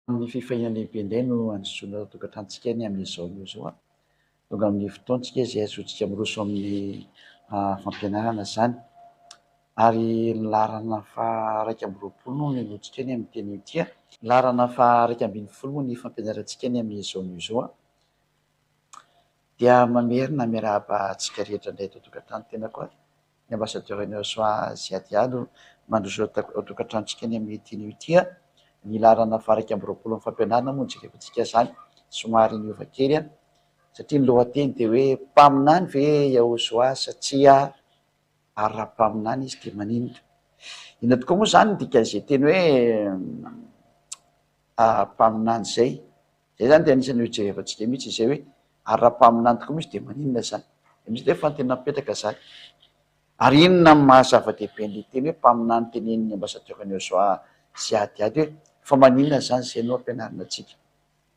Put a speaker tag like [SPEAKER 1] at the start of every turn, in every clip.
[SPEAKER 1] Amin'ny fifaliana lehibe indray no handrosoana ao an-tokantranontsika ny amin'izao anio izao. Tonga amin'ny fotoantsika izay ahazoantsika miroso amin'ny fampianarana izany. Ary ny laharana faha-21 no henointsika ny amin'ity anio ity. Laharana faha-11 moa ny fampianarantsika ny amin'izao anio izao. Dia mamerina miarahaba antsika rehetra indray eto an-tokantrano tena koa. Ny Ambassadeur Union Ziadia no mandroso ao an-tokantranontsika ny amin'ity anio ity. Ny laharana faha 21 amin'ny fampianarana moa no jerevantsika izany, somary niova kely satria ny lohateny dia hoe mpaminany ve Yahosoa sa tsia ary raha mpaminany izy dia maninona? Inona tokoa moa izany ny dikan'izay teny hoe mpaminany izay? Izay izany dia anisan'ny hojerevantsika mihitsy izay hoe ary raha mpaminany tokoa moa izy dia maninona izany? Dia misy indray fanontaniana mipetraka izany. Ary inona ny maha zava-dehibe an'ilay teny hoe mpaminany tenenin'ny ambassadeur Niozoa sy Adiady hoe fa maninona izany izay no ampianarina antsika?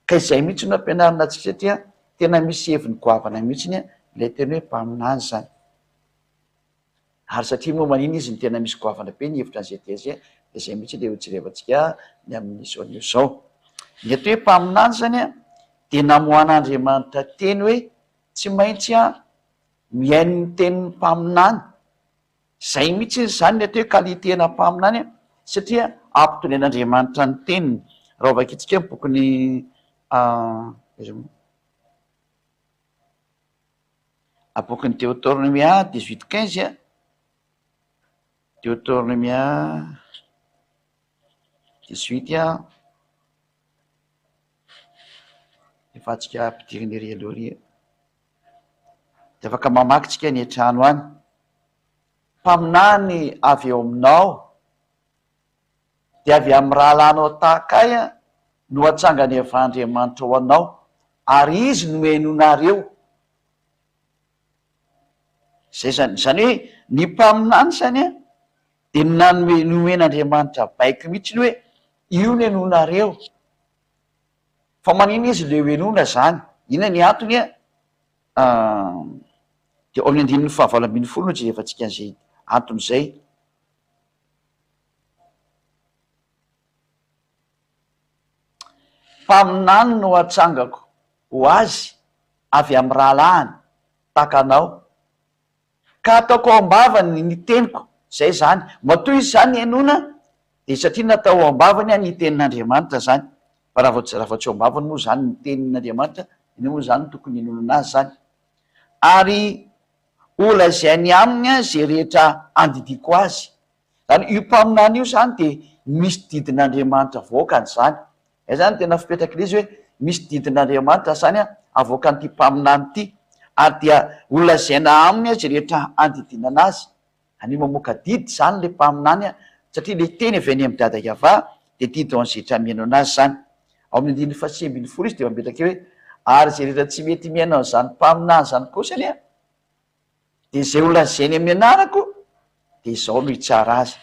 [SPEAKER 1] Ka izay mihitsy no ampianarina antsika satria tena misy heviny goavana mihitsy ilay teny hoe mpaminany izany. Ary satria moa manina izy no tena misy goavana be ny hevitra an'izay dia izay, dia izay mihitsy ilay hojerevantsika ny amin'izao anio izao. Ny atao hoe mpaminany izany an, dia namoahan'Andriamanitra teny hoe tsy maintsy an, mihaino ny tenin'ny mpaminany. Izay mihitsy izany ny atao hoe qualité-na mpaminany an, satria ampitonian'Andriamanitra ny teniny. Raha hovakintsika ny bokin'ny aiza moa? Bokin'i Deoteronomia 18 15, Deoteronomia 18, efa antsika ampidirina ery aloha ery, dia afaka mamaky tsika any an-trano any. Mpaminany avy eo aminao, dia avy amin'ny rahalahinao tahaka ahy no hatsangany avy Andriamanitra ho anao, ary Izy no henoinareo. Izay izany, izany hoe ny mpaminany izany an, dia nanome, nomen'Andriamanitra baiko mihitsy hoe io no henoinareo. Fa maninona izy le henoina izany? Inona ny antony an? Dia ao amin'ny andininy fahavalo ambin'ny folo no jerevantsika an'izay antony izay. Mpaminany no hatsangako ho azy avy amin'ny rahalahiny, tahaka anao. Ka hataoko ao am-bavany ny teniko. Izay izany. Matoa izy izany henoina, dia satria natao ao am-bavany ny tenin'Andriamanitra izany. Fa raha vao tsy, raha vao tsy ao am-bavany moa izany ny tenin'Andriamanitra, inona moa izany no tokony hinoana azy izany? Ary holazainy aminy izay rehetra andidiako azy. Izany io mpaminany io izany dia misy didin'Andriamanitra avoakany izany. Izay izany no tena fipetrak'ilay izy hoe misy didin'Andriamanitra izany avoakan'ity mpaminany ity ary dia holazaina aminy izay rehetra andidiana azy. Anio mamoaka didy izany ilay mpaminany satria ilay teny avy any amin'i Dada Yavah dia didy ho an'izay rehetra mihaino an'azy izany. Ao amin'ny andininy faha-19 izy dia mametraka eo hoe ary izay rehetra tsy mety mihaino an'izany mpaminany izany kosa anie Dia izay ho lazainy amin'ny anarako, dia izaho no hitsara azy.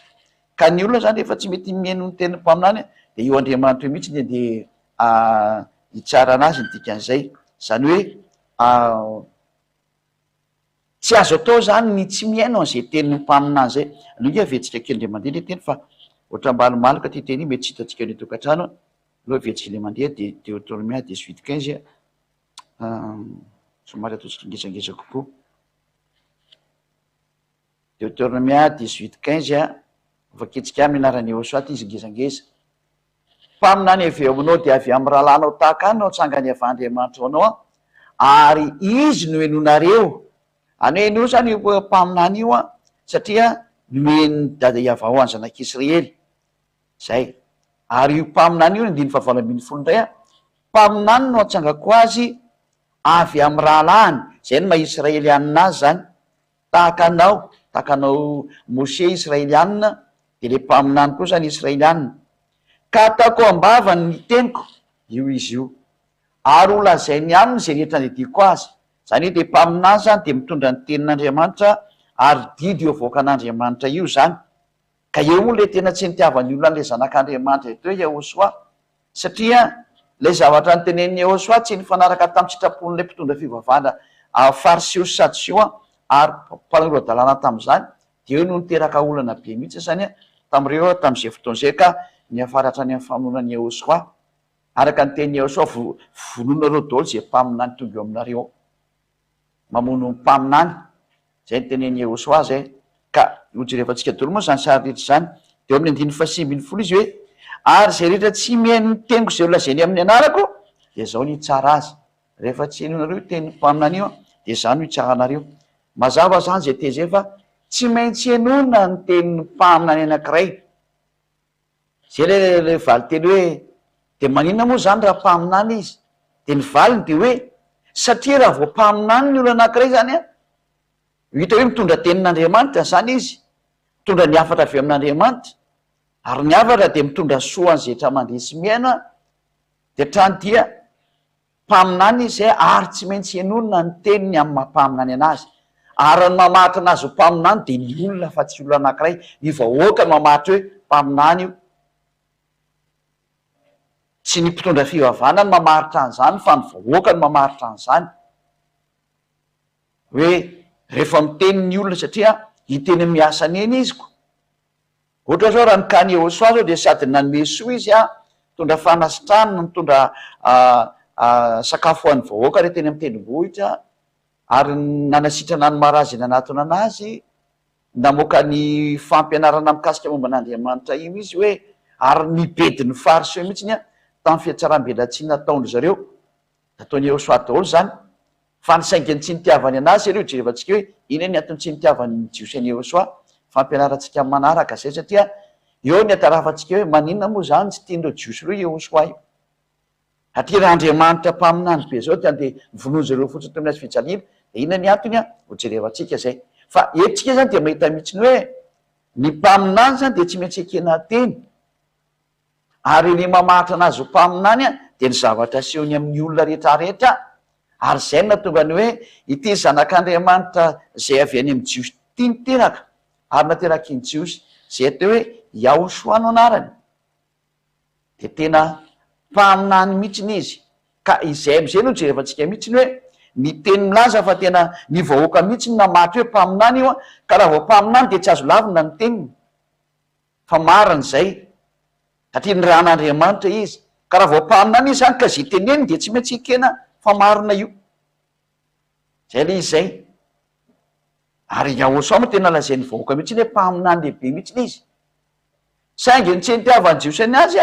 [SPEAKER 1] Ka ny olona izany rehefa tsy mety mihaino ny tenin'ny mpaminany, dia io Andriamanitra io mihitsy no andeha hitsara anazy ny dikan'izay. Izany hoe tsy azo atao izany ny tsy mihaino an'izay tenin'ny mpaminany izay. Aleo ange averintsika kely indray mandeha ilay teny fa ohatran'ny malomaloka ity teny ity, mety tsy hitantsika any an-tokantrano. Aleo averintsika indray mandeha dia Deoteronomia 18 15. Somary ataontsika ngezangeza kokoa. Deuteronomia 18 15, Vakintsika amin'ny anaran'i Yehosua ity izy ngezangeza. Mpaminany avy eo aminao dia avy amin'ny rahalahinao tahaka ahy no hatsangany avy Andriamanitra ho anao, ary izy no henoinareo. Any hoe henoy izany io mpaminany io, satria nomen'i Dada Yavah ho an'ny zanak'Israely. Izay. Ary io mpaminany io, ny andininy fahavalo ambin'ny folo indray an, mpaminany no hatsangako azy avy amin'ny rahalahiny, izay no maha Israelianina azy izany, tahaka anao, tahaka anao Moshe Israelianina, dia ilay mpaminany koa izany Israelianina. Ka hataoko ao am-bavany ny teniko, io izy io, ary ho lazainy aminy izay rehetra andidiako azy. Izany hoe ilay mpaminany izany dia mitondra ny tenin'Andriamanitra, ary didy io avoakan'Andriamanitra io izany. Ka eo moa ilay tena tsy nitiavan'ny olona an'ilay Zanak'Andriamanitra eto hoe Yahoshuah, satria ilay zavatra notenenin'i Yahoshuah tsy nifanaraka tamin'ny sitrapon'ilay mpitondra fivavahana Fariseo sy Sadoseo ary mpanora-dalàna tamin'izany, dia eo no niteraka olana be mihitsy izany tamin'ireo tamin'izay fotoana izay ka niafara hatrany amin'ny famonoana an'i Yahoshuah. Araka ny tenin'i Yahoshuah, vonoinareo daholo izay mpaminany tonga eo aminareo ao. Mamono ny mpaminany. Izay ny tenenin'i Yahoshuah izay. Ka hojerevantsika daholo moa izany sary rehetra izany. Dia eo amin'ny andininy fahasivy ambinifolo izy hoe, Ary izay rehetra tsy mihaino ny teniko izay holazainy amin'ny anarako, dia izao no hitsara azy. Rehefa tsy henoinareo io tenin'ny mpaminany io, dia izaho no hitsara anareo. Mazava izany izay teny izay fa tsy maintsy henoina ny tenin'ny mpaminany anankiray. Izay ilay ilay valinteny hoe, dia maninona moa izany raha mpaminany izy? Dia ny valiny dia hoe, satria raha vao mpaminany ny olona anankiray izany an, hita hoe mitondra tenin'Andriamanitra izany izy, mitondra ny hafatra avy amin'Andriamanitra, ary ny hafatra dia mitondra soa an'izay rehetra mandre sy mihaino an, dia hatrany dia Mpaminany izy ary tsy maintsy henoina ny teniny amin'ny maha mpaminany anazy. Ary ny mamaritra anazy ho mpaminany dia ny olona fa tsy olona anankiray. Ny vahoaka no mamaritra hoe mpaminany io. Tsy ny mpitondra fivavahana no mamaritra an'izany fa ny vahoaka no mamaritra an'izany. Hoe rehefa miteny ny olona satria hiteny amin'ny asany eny izy ko. Ohatra zao raha ny cas-n'i Yehosua zao dia sady nanome soa izy an, nitondra fanasitranana, nitondra sakafo ho an'ny vahoaka re teny amin'ny tendrombohitra, ary nanasitrana ny marary izay nanatona anazy, namoaka ny fampianarana mikasika momba an'Andriamanitra io izy hoe, ary nibedy ny fariseo mihitsiny an, tamin'ny fihatsaram-belatsihy nataon-dry zareo. Nataon'i Yehosua daholo izany. Fa ny saingy ny tsy nitiavany anazy aloha jerevantsika hoe inona ny antony tsy nitiavan'ny Jiosy an'i Yehosua, fampianarantsika amin'ny manaraka izay satria eo ny atarafantsika hoe maninona moa izany tsy tian'ireo Jiosy ireo Yehosua io? Satria raha Andriamanitra mpaminany be izao dia andeha vonoin'izy ireo fotsiny toy ny hazo fijaliana, dia inona ny antony an? Ho jerevantsika izay. Fa eto tsika izany dia mahita mihitsy ny hoe ny mpaminany izany dia tsy maintsy ekena teny. Ary ilay mamaritra anazy ho mpaminany dia ny zavatra asehony amin'ny olona rehetra rehetra, ary izay no nahatonga ny hoe, ity Zanak'Andriamanitra izay avy any amin'ny Jiosy ity niteraka, ary nateraky ny Jiosy, izay atao hoe Yahoshuah no anarany, dia tena mpaminany mihitsy izy. Ka izay amin'izay no jerevantsika mihitsy hoe, ny teny milaza fa tena ny vahoaka mihitsy no namaritra hoe mpaminany io, ka raha vao mpaminany dia tsy azo lavina ny teniny. Fa marina izay, satria nirahan'Andriamanitra izy. Ka raha vao mpaminany izy izany ka izay teneniny dia tsy maintsy ekena fa marina io. Izay ilay izy izay. Ary Yahoshuah moa tena lazain'ny vahoaka mihitsy hoe mpaminany lehibe mihitsy izy. Saingy ny tsy nitiavan'ny Jiosy ny azy,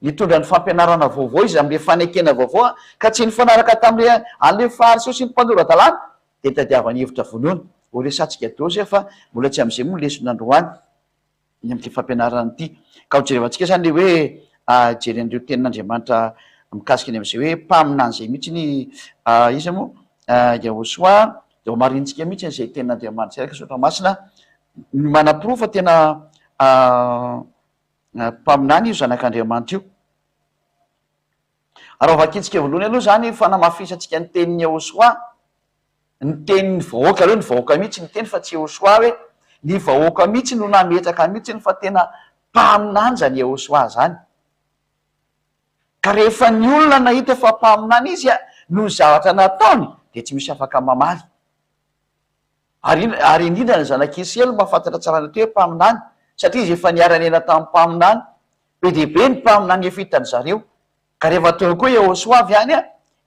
[SPEAKER 1] nitondra ny fampianarana vaovao izy amin'ilay fanekena vaovao, ka tsy nifanaraka tamin'ilay an'ilay Fariseo sy ny mpanora-dalàna, dia nitadiavany hevitra vonoina. Ho resatsika dosy fa mbola tsy amin'izay moa ny lesona androany ny amin'ity fampianarana ity. Ka ho jerevantsika izany ilay hoe hijery an'ireo tenin'Andriamanitra mikasika ny amin'izay hoe mpaminany izay mihitsy ny iza moa Yahoshuah dia ho marinintsika mihitsy izay tenin'Andriamanitra izay araka ny soratra masina ny manaporofo fa tena mpaminany io zanak'Andriamanitra io. Ary ho vakintsika voalohany aloha izany fanamafisantsika ny tenin'i Yahoshuah, ny tenin'ny vahoaka, aleo ny vahoaka mihitsy niteny fa tsy Yahoshuah hoe, ny vahoaka mihitsy no nametraka mihitsy fa tena mpaminany izany Yahoshuah izany. Ka rehefa ny olona nahita fa mpaminany izy noho ny zavatra nataony dia tsy misy afaka mamaly. Ary ary indrindra ny zanak'i Isiraely mahafantatra tsara ny atao hoe mpaminany satria izy efa niara-niaina tamin'ny mpaminany. Be dia be ny mpaminany efa hitan-dry zareo. Ka rehefa tonga koa Yehosua avy any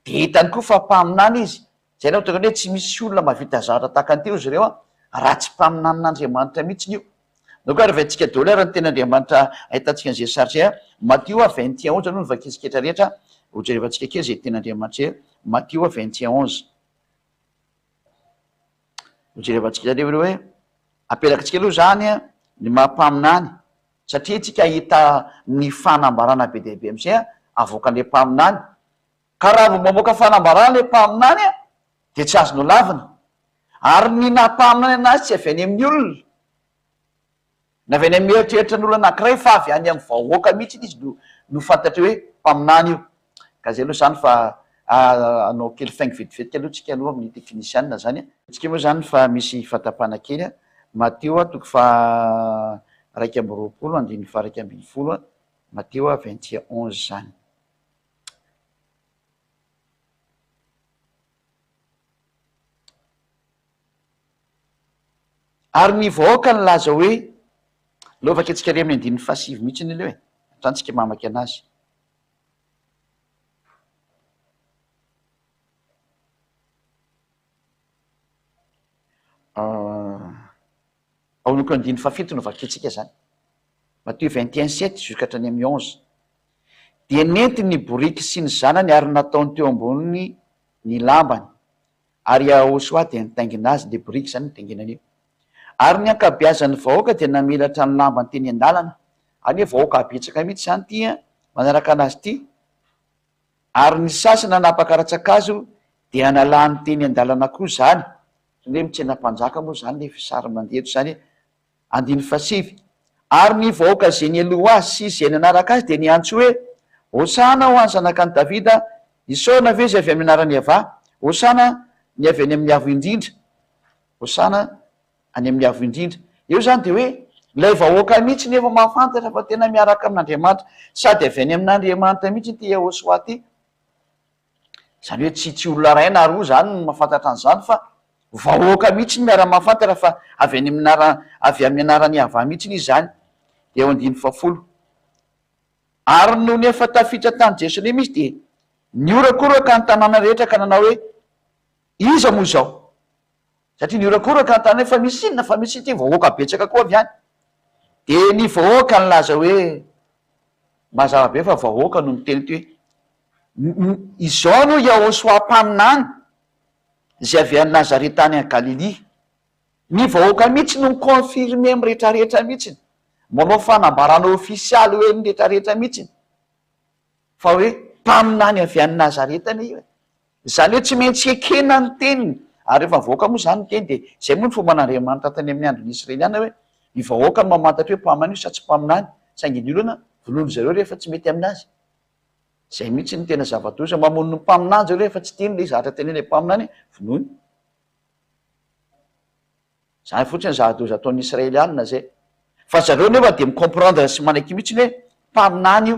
[SPEAKER 1] dia hitany koa fa mpaminany izy. Izay no mahatonga ny hoe tsy misy olona mahavita zavatra tahaka an'ity hoy izy ireo raha tsy mpaminanin'Andriamanitra mihitsy io. Donc ary avaintsika daholo ary ny tenin'Andriamanitra ahitantsika an'izay sary izay. Matio 21 aloha no vakintsika rehetra rehetra. Hojerevantsika kely izay tenin'Andriamanitra izay. Matio 21. Hojerevantsika aloha ireo hoe apetrakintsika aloha izany ny maha mpaminany satria tsika hahita ny fanambarana be dia be amin'izay avoakan'ilay mpaminany. Ka raha vao mamoaka fanambarana ilay mpaminany dia tsy azonao lavina. Ary ny naha mpaminany anazy tsy avy any amin'ny olona. Na avy any amin'ny eritreritra ny olona anankiray fa avy any amin'ny vahoaka mihitsy izy no no fantatra hoe mpaminany io. Ka zay aloha zany fa hanao kely faingo vetivetika aloha tsika aloha amin'ny teknisianina zany a. Tsika moa zany fa misy fatapana kely a. Matio toko faha 21 andininy faha 11, Matio vingt et onze zany. Ary ny vahoaka nilaza hoe, Aleo vakintsika ery amin'ny andininy fahasivy mihitsy aloha e, hatrany tsika mamaky anazy. Ao amin'ny andininy fahafito no vakintsika izany. Matthieu 21, 7 jusqu'à hatrany amin'ny 11. Dia nentiny ny boriky sy ny zanany ary nataony teo amboniny ny lambany, ary Yahoshuah dia nitaingina azy, ilay boriky izany nitainginany io. Ary ny ankabeazan'ny vahoaka dia namelatra ny lambany teny an-dalana. Any hoe vahoaka betsaka mihitsy izany ity an, manaraka anazy ity. Ary ny sasany nanapaka rantsan-kazo dia nalany teny an-dalana koa izany. Toy ny hoe mitsena mpanjaka moa izany ilay sary mandeha eto izany. Andininy fahasivy. Ary ny vahoaka izay nialoha azy sy izay nanaraka azy dia niantso hoe, Hosana ho an'ny Zanakan'i Davida, isaorana ve izay avy amin'ny anaran'i Yavah, Hosana ny avy any amin'ny Avo Indrindra. Hosana any amin'ny Avo Indrindra. Eo izany dia hoe ilay vahoaka mihitsy no efa mahafantatra fa tena miaraka amin'Andriamanitra sady avy any amin'Andriamanitra mihitsy ity Yahoshuah ity. Izany hoe tsy tsy olona iray na roa izany no mahafantatra an'izany fa vahoaka mihitsy no miara-mahafantatra fa avy any amin'ny anara avy amin'ny anaran'i Yavah mihitsy izy izany. Dia eo andininy fahafolo. Ary nony efa tafiditra tany Jerosalema izy dia nihorakoraka ny tanàna rehetra ka nanao hoe, Iza moa izao? Satria nihorakoraka ny tanàna hoe fa misy inona fa misy ity vahoaka betsaka koa avy any. Dia ny vahoaka nilaza hoe, mazava be fa vahoaka no miteny ity hoe, izao no Yahoshuah mpaminany izay avy any Nazareta any Galilia. Ny vahoaka mihitsy no mi-confirmer amin'ny rehetrarehetra mihitsy, manao fanambarana ofisialy hoe ny rehetrarehetra mihitsy fa hoe mpaminany avy any Nazareta anie io e. Izany hoe tsy maintsy ekena ny teniny, ary rehefa mivoaka moa izany ny teny dia izay moa ny fomban'Andriamanitra tany amin'ny andron'ny Israeliana hoe ny vahoaka no mamantatra hoe mpaminany io sa tsy mpaminany, saingy ny olona vonoiny zareo rehefa tsy mety aminazy. Izay mihitsy no tena zava-doza, mamono ny mpaminany zareo rehefa tsy tiany ilay zavatra tenenin'ilay mpaminany, vonoiny. Izany fotsiny ny zava-doza ataon'ny Israeliana izay. Fa zareo nefa dia mi-comprendre sy manaiky mihitsy hoe mpaminany io.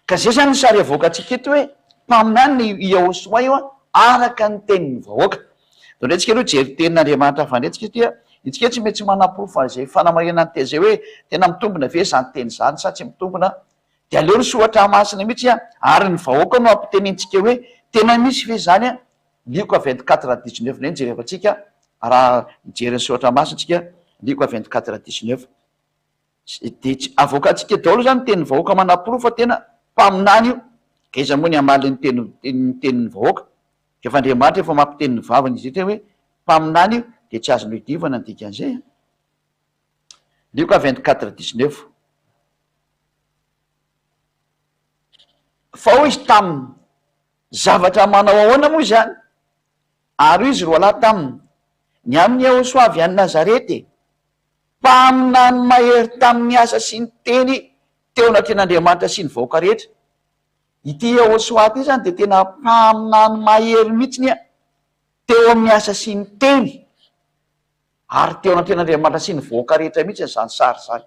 [SPEAKER 1] Ka zay zany ny sary avoakantsika eto hoe mpaminany i Yahoshuah io araka ny tenin'ny vahoaka. Ndao ndray tsika aloha hijery tenin'Andriamanitra hafa ndray tsika satria itsika tsy maintsy manaporofo an'izay fanamarinana ny teny zay hoe tena mitombina ve zany teny zany sa tsy mitombina. Dia aleo ny soratra masina mihitsy ary ny vahoaka no ampitenintsika hoe tena misy ve zany Lioka 24 19 ndray no jerevantsika raha mijery ny soratra masina tsika Lioka 24 19. Dia tsy avoakantsika daholo izany ny tenin'ny vahoaka manaporofo fa tena mpaminany io. Ka iza moa ny hamaly ny teny ny tenin'ny vahoaka? Efa Andriamanitra efa mampiteny ny vavany izy rehetra hoe mpaminany io dia tsy azonao idivana ny dikan'izay an. Lioka 24 19. Fa hoy izy taminy, Zavatra manao ahoana moa izany? Ary hoy izy roalahy taminy, Ny amin'i Yehosua avy any Nazareta e! Mpaminany mahery tamin'ny asa sy ny teny teo anatrehan'Andriamanitra sy ny vahoaka rehetra. Ity Yehosua ity izany dia tena mpaminany mahery mihitsy teo amin'ny asa sy ny teny ary teo anatrehan'Andriamanitra sy ny vahoaka rehetra mihitsy izany sary izany.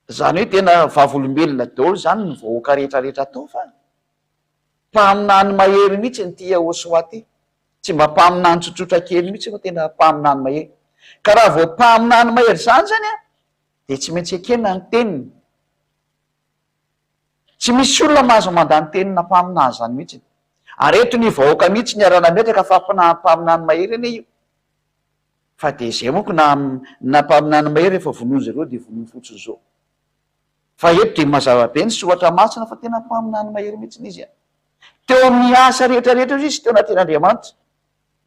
[SPEAKER 1] Izany hoe tena vavolombelona daholo izany ny vahoaka rehetra rehetra tao fa mpaminany mahery mihitsy ity Yehosua ity. Tsy mba mpaminany tsotsotra kely mihitsy fa tena mpaminany mahery. Ka raha vao mpaminany mahery izany izany an, dia tsy maintsy ekena ny teniny. Tsy misy olona mahazo mandà ny tenina mpaminany izany mihitsy. Ary eto ny vahoaka mihitsy niara-nametraka fa mpaminany mahery anie io. Fa dia izay manko na na mpaminany mahery efa vonoiny zareo dia vonoiny fotsiny izao. Fa eto dia mazava be ny soratra masina fa tena mpaminany mahery mihitsy izy an. Teo amin'ny asa rehetra rehetra izy teo anatrehan'Andriamanitra.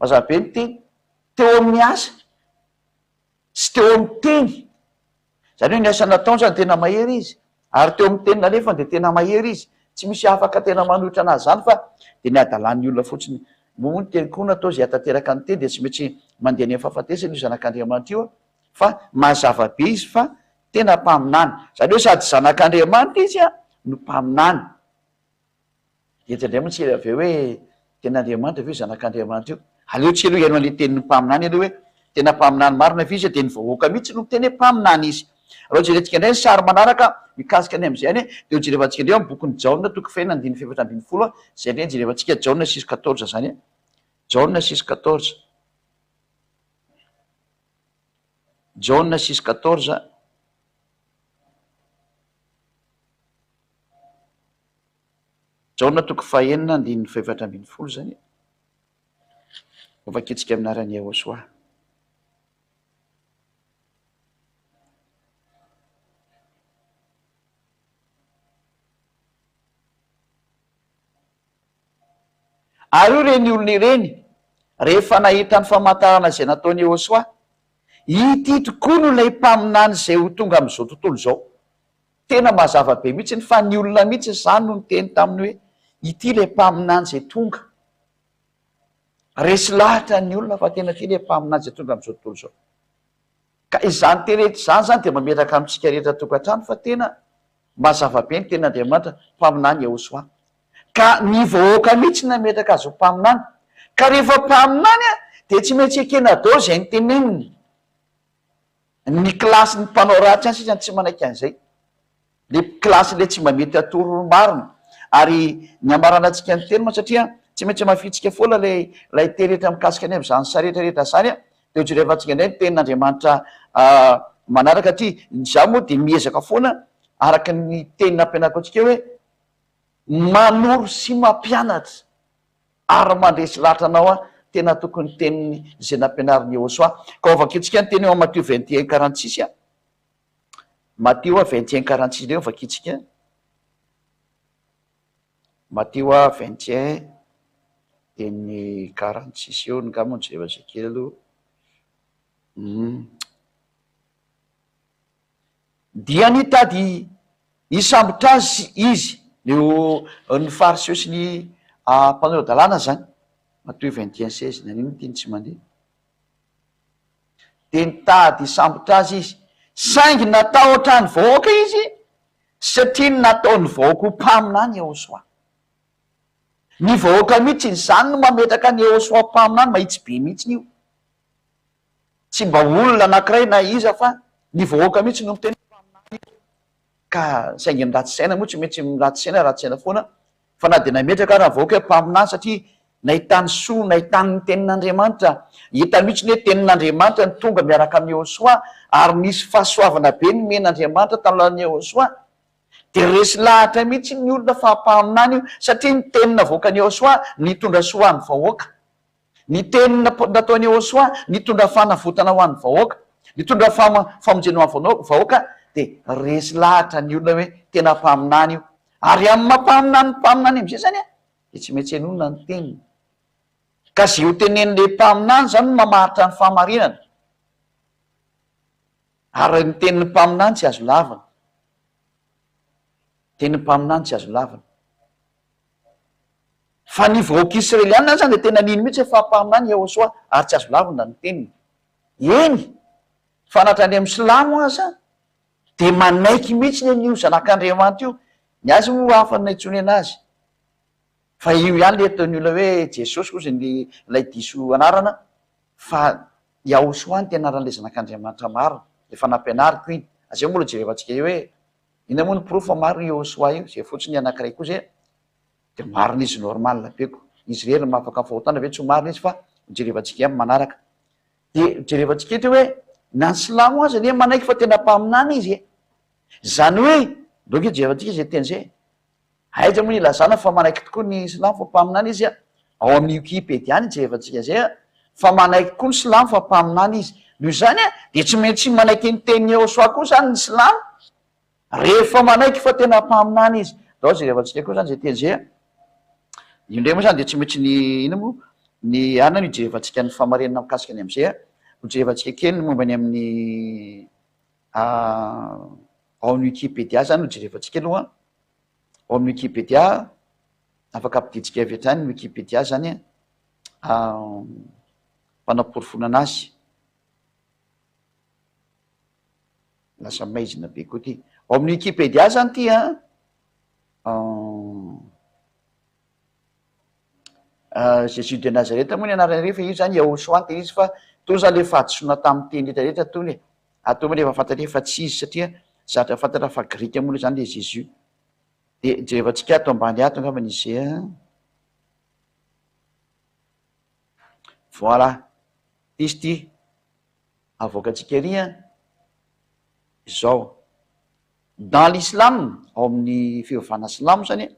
[SPEAKER 1] Mazava be ny teny. Teo amin'ny asa sy teo amin'ny teny. Izany hoe ny asa nataony izany tena mahery izy. Ary teo amin'ny teny nalefany dia tena mahery izy. Tsy misy afaka tena manohitra anazy izany fa dia ny hadalan'ny olona fotsiny. Moa moa ny teny koa natao izay hahatanteraka ny teny dia tsy maintsy mandeha any amin'ny fahafatesana io zanak'Andriamanitra io fa mazava be izy fa tena mpaminany. Izany hoe sady zanak'Andriamanitra izy no mpaminany. Dia eto indray moa tsika avy eo hoe tena Andriamanitra ve io zanak'Andriamanitra io? Aleo tsika aloha hihaino an'ilay tenin'ny mpaminany aloha hoe tena mpaminany marina ve izy dia ny vahoaka mihitsy no miteny hoe mpaminany izy. Aleo jerentsika indray ny sary manaraka mikasika ny amin'izay any dia ho jerevantsika indray ao amin'ny bokin'i Jaona toko fahenina andininy fahefatra 14 izay indray no jerevantsika Jaona six quatorze izany. Jaona six quatorze. Jaona six quatorze. Jaona toko fahenina andininy fahefatra 14 izany. Hovakintsika amin'ny anaran'i Yehosua. Ary hoy ireny olona ireny, rehefa nahita ny famantarana izay nataon'i Yehosua, Ity tokoa no ilay mpaminany izay ho tonga amin'izao tontolo izao. Tena mazava be mihitsy fa ny olona mihitsy izany no niteny taminy hoe, Ity ilay mpaminany izay tonga. Resy lahatra ny olona fa tena ity ilay mpaminany izay tonga amin'izao tontolo izao. Ka izany teny rehetra izany izany dia mametraka amintsika rehetra tokantrano fa tena mazava be ny tenin'Andriamanitra, mpaminany Yehosua. Ka ny vahoaka mihitsy nametraka azy ho mpaminany. Ka rehefa mpaminany dia tsy maintsy ekena daholo izay noteneniny. Ny kilasin'ny mpanao ratsy any sisa no tsy manaiky an'izay. Le kilasy le tsy mba mety atoro ny marina. Ary ny hamaranantsika ny teny moa satria tsy maintsy hamafintsika foana le ilay teny rehetra mikasika ny amin'izany saretra rehetra izany dia ho jerevantsika indray ny tenin'Andriamanitra manaraka aty. Izaho moa dia miezaka foana araka ny teny nampianariko antsika hoe manoro sy mampianatra ary mandresy lahatra anao aho, tena tokony teniny izay nampianarin'i Yehosua. Ka ho vakintsika ny teny eo amin'ny Matio 21 46 a. Matio 21 46 indray ho vakintsika. Matio 21 teny 46 eo nga moa jereva zay kely aloha. Hmm. Dia nitady hisambotra azy izy, eo ny Fariseo sy ny mpanora-dalàna zany. Matio 21 16, naninona ity no tsy mandeha? Dia nitady hisambotra azy izy, saingy natahotra ny vahoaka izy, satria nataon'ny vahoaka ho mpaminany Yehosua. Ny vahoaka mihitsy izany no mametraka an'i Yehosua ho mpaminany, mahitsy be mihitsy io. Tsy mba olona anankiray na iza fa ny vahoaka mihitsy no miteny hoe mpaminany io. Ka saingy ny ratsy saina moa tsy maintsy ratsy saina ratsy saina foana fa na dia nametraka ara ny vahoaka hoe mpaminany satria nahitany soa nahitany ny tenin'Andriamanitra hita mihitsy ny hoe tenin'Andriamanitra no tonga miaraka amin'i Yehosua ary nisy fahasoavana be nomen'Andriamanitra tamin'ny alalan'i Yehosua dia resy lahatra mihitsy ny olona fa mpaminany io satria ny teny navoakan'i Yehosua nitondra soa ho an'ny vahoaka. Ny teny nataon'i Yehosua nitondra fanavotana ho an'ny vahoaka, nitondra famonjena ho an'ny vahoaka, dia resy lahatra ny olona hoe tena mpaminany io. Ary amin'ny maha mpaminany ny mpaminany amin'izay izany dia tsy maintsy henoina ny teniny. Ka izay ho tenenin'ilay mpaminany izany no mamaritra ny fahamarinana. Ary ny tenin'ny mpaminany tsy azo lavina. Tenin'ny mpaminany tsy azo lavina. Fa ny vahoaka israeliana aza dia tena nino mihitsy fa mpaminany Yehosua ary tsy azo lavina ny teniny. Eny, fa na hatrany amin'ny silamo aza dia manaiky mihitsy an'io zanak'Andriamanitra io. Ny azy moa hafa no niantsoany anazy. Fa io ihany ilay ataon'ny olona hoe Jesosy hozy ny ilay diso anarana fa Yahosua no tena anaran'ilay zanak'Andriamanitra marina. Efa nampianariko iny. Azeo mbola jerevantsika eo hoe inona moa ny porofo fa marina io Yahosua io. Izay fotsiny anankiray koa izay. Dia marina izy normal be ko. Izy irery no mahafaka ny fahotana ve tsy ho marina izy fa hojerevantsika ihany manaraka. Dia jerevantsika eto hoe na ny silamo aza anie manaiky fa tena mpaminany izy e. Izany hoe ndao ange jerevantsika izay teny izay. Aiza moa ilazana fa manaiky tokoa ny silamo fa mpaminany izy a. Ao amin'ny wikipedia ny jerevantsika izay a. Fa manaiky koa ny silamo fa mpaminany izy. Noho izany a dia tsy maintsy manaiky ny tenin'i Yehosua koa izany ny silamo. Rehefa manaiky fa tena mpaminany izy. Ndao jerevantsika koa zany zay teny zay a. Io indray moa zany dia tsy maintsy ny inona moa ny anona no hijerevantsika ny fahamarinana mikasika ny am'izay a. Ho jerevantsika kely ny momba ny amin'ny ao amin'ny wikipedia zany no jerevantsika aloha. Ao amin'ny wikipedia afaka ampidintsika avy hatrany ny wikipedia zany a fanaporofoana anazy. Lasa maizina be koa ty. Ao amin'ny Wikipedia zany ty an, Jésus de Nazareth moa ny anarany ery fa io zany Yahoshua ny tena izy fa tony zany le fahadisoana tamin'ny teny rehetra rehetra tony e. Ary toa moa efa fantatra fa tsy izy satria zatra fantatra fa grika moa zany le Jésus. De jerevantsika ato ambany ato angambany izy an. Voilà. Ty izy ty. Avoakantsika ery an! Izao. Dans l'islam, ao amin'ny fivavahana silamo zany an,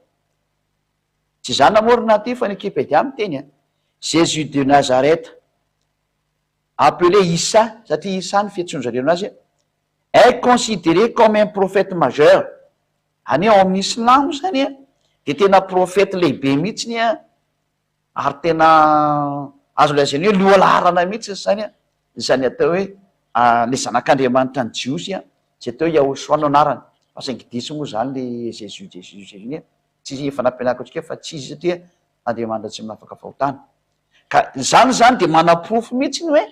[SPEAKER 1] tsy za namorona an'ity fa ny wikipedia miteny an, Jésus de Nazareth. Appelé Issa, satria Issa ny fiantsoan-dry zareo anazy, est considéré comme un prophète majeur. Any ao amin'ny Islamo zany a, de tena prophète lehibe mihitsiny a, ary tena azo lazaina hoe lohalaharana mihitsy zany a, zany atao hoe le zanak'Andriamanitra ny Jiosy a, zay atao hoe Yahoshua no anarany, fa saingy diso moa zany le Jésus Jésus Jésus iny a, tsy izy efa nampianariko antsika fa tsy izy satria Andriamanitra tsy manafaka fahotana. Ka izany zany de manaporofo mihitsy ny hoe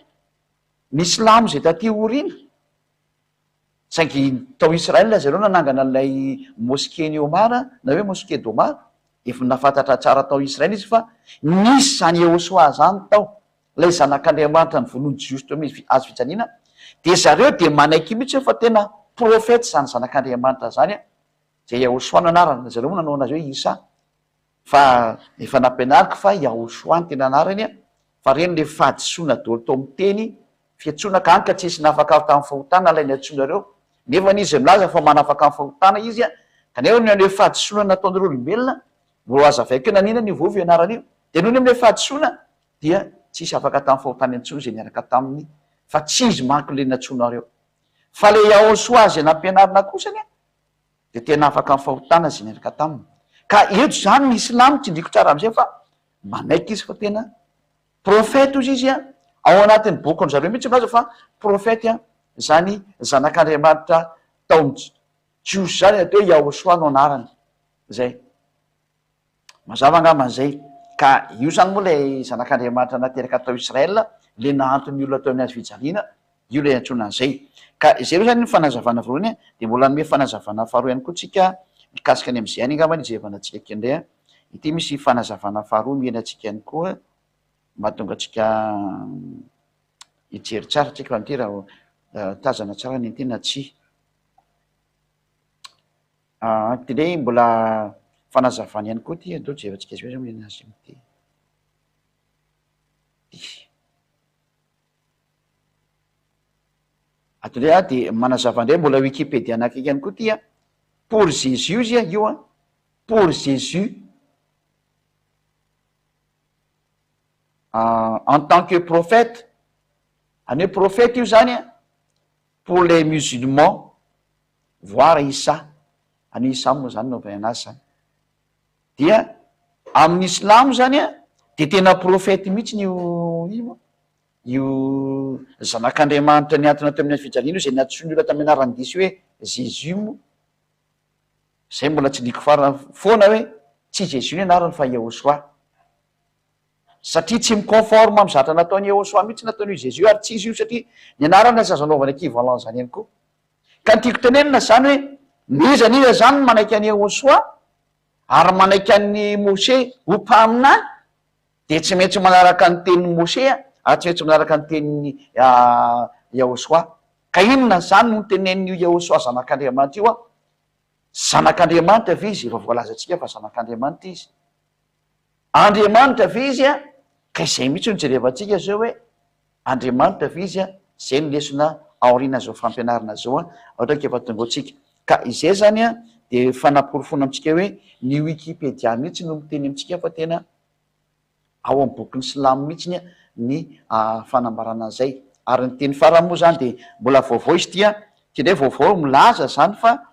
[SPEAKER 1] ny silamo zay taty aoriana, saingy tao Israël zareo nanangana an'ilay mosquée-n'i Omar na hoe mosquée d'Omar, efa nahafantatra tsara tao Israël izy fa nisy zany Yehosua zany tao, ilay zanak'Andriamanitra novonoin'ny Jiosy teo amin'ny hazo fijaliana, de zareo de manaiky mihitsy hoe fa tena prophète zany zanak'Andriamanitra zany an, zay Yehosua no anarany, zareo moa nanao anazy hoe Issa. Fa efa nampianariko fa Yahoshua ny tena anarany a, fa reny le fahadisoana daholo tao amin'ny teny fiantsoana ka any ka tsisy nahafaka ahy tamin'ny fahotana ilay niantsoanareo, nefa anie izy milaza fa manafaka amin'ny fahotana izy a, kanefa noho ilay fahadisoana nataon'ireo olombelona, mbola ho hazavaiko hoe naninona niovaova io anarana io, dia noho ny amin'ilay fahadisoana dia tsisy afaka tamin'ny fahotana intsony izay niaraka taminy fa tsy izy manko ilay nantsoinareo fa ilay Yahoshua izay nampianarina kosa anie dia tena afaka amin'ny fahotana izay niaraka taminy. Ka eto izany ny silamo tsindriko tsara amin'izay fa manaiky izy fa tena prophète ozy izy an, ao anatin'ny bokin-dry zareo mihitsy milaza fa prophète an, izany zanak'Andriamanitra tao amin'ny jiosy izany atao hoe Yahoshua no anarany, izay. Mazava angamba an'izay. Ka io izany moa ilay Zanak'Andriamanitra nateraka tao Israël, ilay nahanton'ny olona teo amin'ny hazo fijaliana, io ilay iantsoana an'izay. Ka izay aloha izany ny fanazavana voalohany, dia mbola hanome fanazavana faharoa ihany koa tsika mikasika ny amin'izay ihany angamba ny hijerevana antsika kely indray. Ity misy fanazavana faharoa omena antsika ihany koa, mahatonga antsika hijery tsara tsika fa amin'ity raha tazana tsara ny an'ity na tsia. Aa ty ndray mbola fanazavana ihany koa ty, andao jerentsika azy hoe ny azy amty ty. Ato ndray ah de manazava ndray mbola wikipedia anakaiky ihany koa ty an, pour Jésus izy io an, pour Jésus en tant que prophète, any hoe prophète io zany an, pour les musulmans voir Issa, any Issa moa zany no anazy zany, dia amin'ny silamo zany an, de tena prophète mihitsy io io moa, io zanak'Andriamanitra nihantona teo amin'ny hazo fijaliana io, zay nantsoin'ny olona tamin'ny anaran'i diso hoe Jésus moa, zay mbola tsindriko farany foana hoe tsy Jésus ny anarany fa Yahoshuah. Satria tsy mi-conforme amin'ny zavatra nataon'i Yehosua mihitsy nataon'io Jésus ary tsy izy io satria ny anarany aza azo anaovana equivalent zany ihany koa. Ka ny tiako tenenina zany hoe n'iza n'iza zany manaiky an'i Yehosua ary manaiky an'i Moshe ho mpaminany dia tsy maintsy manaraka ny tenin'i Moshe ary tsy maintsy manaraka ny tenin'i Yehosua. Ka inona zany no notenenin'io Yehosua zanak'Andriamanitra io? Zanak'Andriamanitra ve izy? Efa voalazantsika fa zanak'Andriamanitra izy. Andriamanitra ve izy a? Ka izay mihitsy no jerevantsika zao hoe Andriamanitra ve izy a? Izay no lesona aorianan'izao fampianarana izao a, ohatra ka efa tonga ao tsika. Ka izay zany a dia fanaporofoana amintsika hoe ny wikipedia mihitsy no miteny amintsika fa tena ao amin'ny bokin'ny silamo mihitsy ny fanambarana an'izay. Ary ny teny farany moa zany dia mbola vaovao izy ity a, ity indray vaovao milaza zany fa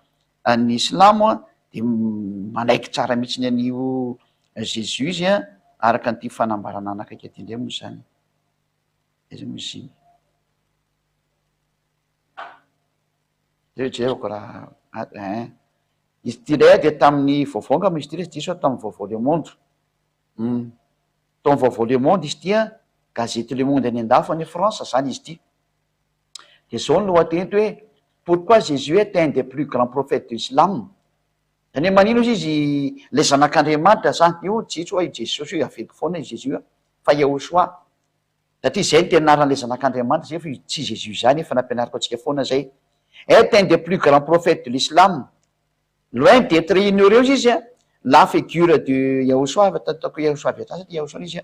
[SPEAKER 1] Ny silamo dia manaiky tsara mihitsy ny an'io Jésus izy an, araka an'ity fanambarana anakaiky ity indray moa izany. Aiza moa izy iny? Zay jereko raha ein. Izy ity indray dia tamin'ny vaovao angamba izy ity raha tsy diso aho tamin'ny vaovao Le Monde. Hum. Tao amin'ny vaovao Le Monde izy ity an, gazety Le Monde any an-dafy any France izany izy ity. Dia izao ny lohateny eto hoe Pourquoi Jésus est un des plus grands prophètes de l'islam? Izany hoe manino ozy izy ilay zanak'Andriamanitra zany? Io tsy hoe i Jesosy io, averiko foana i Jésus io fa Yahoshuah. Satria izay no tena anaran'ilay zanak'Andriamanitra izay fa io tsy Jésus izany efa nampianariko antsika foana izay. Est un des plus grands prophètes de l'islam. Loin d'être ignoré ozy izy la figure de Yahoshuah, ataoko Yahoshuah avy hatrany satria Yahoshuah izy,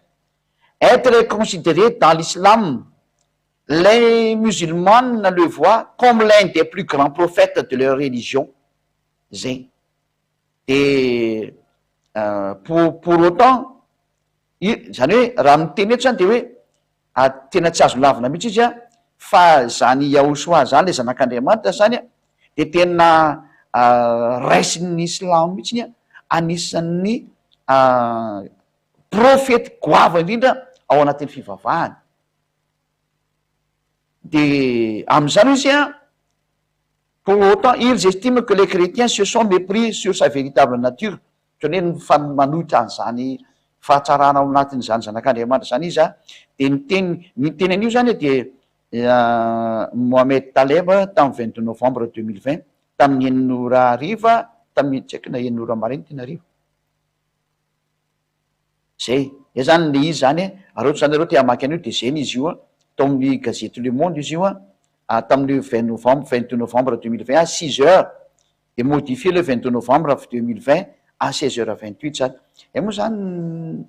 [SPEAKER 1] être considéré dans l'islam Les musulmanes le voient comme l'un des plus grands prophètes de leur religion, zay. De pour pour autant, i- zany hoe raha miteny eto zany de hoe. Ary tena tsy azo lavina mihitsy izy an, fa zany Yahoshuah zany le zanak'Andriamanitra zany an, de tena raisin'ny silamo mihitsiny an, anisan'ny profety goavana indrindra ao anatin'ny fivavahany. De amin'izany izy an, pour autant ils estiment que les chrétiens se sont mépris sur sa véritable nature, Ohatran'ny hoe mifan- manohitra an'izany fahatsarana ao anatin'izany zanak'Andriamanitra izany izy an, dia ny teny ny teny an'io izany dia Mohamed Taleb tamin'ny 22 novembre 2020 tamin'ny enina ora hariva tamin'ny tsy haiko na enina ora maraina tena hariva. Zay, zay zany le izy zany e, ary ohatra zany nareo te hamaky an'io de zay ny izy io an, tao amin'ny gazety Le Monde izy io an, tamin'ny 20 novembre 22 novembre 2020 à 6 heures Dia modifié le 22 novembre 2020 à 16 heures 28 zany. Zay moa zany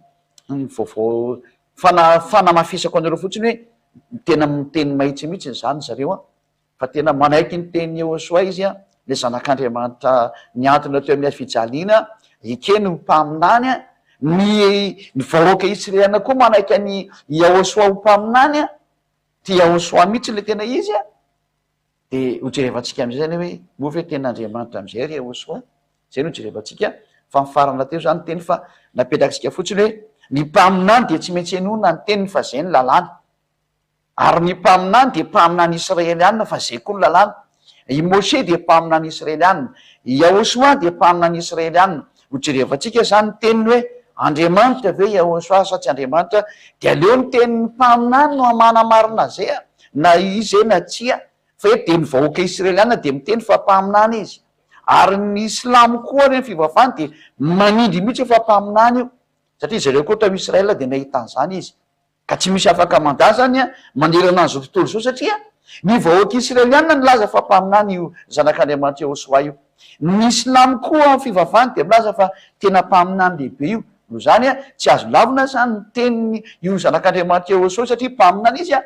[SPEAKER 1] ny vaovao fana- fanamafisako anareo fotsiny hoe tena miteny mahitsy mihitsy zany zareo an, fa tena manaiky ny tenin'i Yehosua izy an, le zanak'Andriamanitra nihantona teo amin'ny hazo fijaliana, ekeny ho mpaminany an, ny ny vahoaka israeliana koa manaiky an'i Yahosua ho mpaminany an, ty Yahosua mihitsy le tena izy an. Dia ho jerevantsika amin'izay izany hoe moa ve tena Andriamanitra amin'izay ry Yehosua? Izay no jerevantsika fa mifarana teo izany ny teny fa napetraktsika fotsiny hoe ny mpaminany dia tsy maintsy henoina ny teniny fa izay ny lalàna. Ary ny mpaminany dia mpaminany israelianina fa izay koa ny lalàna. I Moshe dia mpaminany israelianina. I Yahosua dia mpaminany israelianina. Ho jerevantsika izany ny teniny hoe Andriamanitra ve Yahosua sa tsy Andriamanitra? Dia aleo ny tenin'ny mpaminany no manamarina izay a! Na izy izay na tsia, fa eto dia ny vahoaka israeliana dia miteny fa mpaminany izy. Ary ny silamo koa ary ny fivavahany dia manindry mihitsy fa mpaminany io. Satria zareo koa tao Israel dia nahita an'izany izy. Ka tsy misy afaka mandà izany manerana an'izao tontolo izao satria ny vahoaka israeliana nilaza fa mpaminany io zanak'Andriamanitra Yehosua io. Ny silamo koa amin'ny fivavahany dia milaza fa tena mpaminany lehibe io. Noho izany, tsy azo lavina izany ny tenin'ny io zanak'Andriamanitra Yehosua io satria mpaminany izy.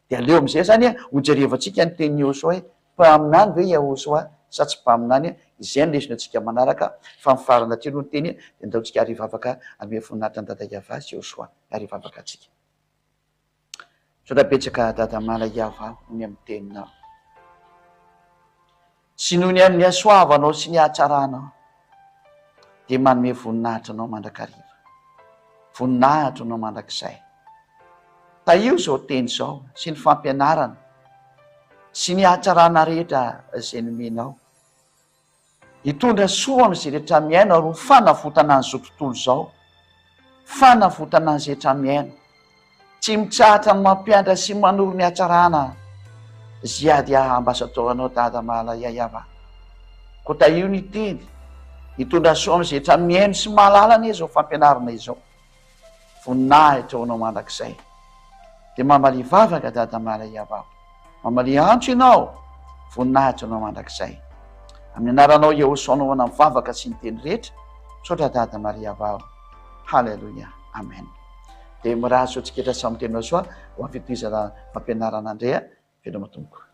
[SPEAKER 1] Dia aleo amin'izay izany hojerevantsika ny tenin'i Yehosua hoe mpaminany ve Yehosua sa tsy mpaminany. Izay no lesona antsika manaraka fa mifarana aty aloha ny teny dia ndao tsika ary hivavaka hanome voninahitra an'i Dada Yavah sy Yehosua ary hivavaka antsika. Misaotra betsaka Dada Mala Yavah noho ny amin'ny teninao. Sy noho ny amin'ny hasoavanao sy ny hatsaranao dia manome voninahitra anao mandrakariva. Voninahitra anao mandrakizay. Tahio izao teny izao sy ny fampianarana sy ny hatsarana rehetra izay nomenao. Hitondra soa amin'izay rehetra mihaino ary ho fanavotana an'izao tontolo izao. Fanavotana an'izay rehetra mihaino. Tsy mitsahatra ny mampianatra sy manoro ny hatsarana Ziad ya ambassador anao Dada Mahala Yayava. Koa tahio ny teny, hitondra soa amin'izay rehetra mihaino sy mahalala anie izao fampianarana izao. Voninahitra ho anao mandrakizay. Dia mamalia vavaka Dada Mahalaiavao. Mamalia antso ianao. Voninahitra ho anao mandrakizay. Amin'ny anaranao Yehosoa anaovana ny vavaka sy ny teny rehetra. Misaotra Dada Mariavao. Haleloia. Amen. Dia mirary soa antsika rehetra samy tena soa ho amin'ny fitohizana fampianarana indray. Veloma tompoko.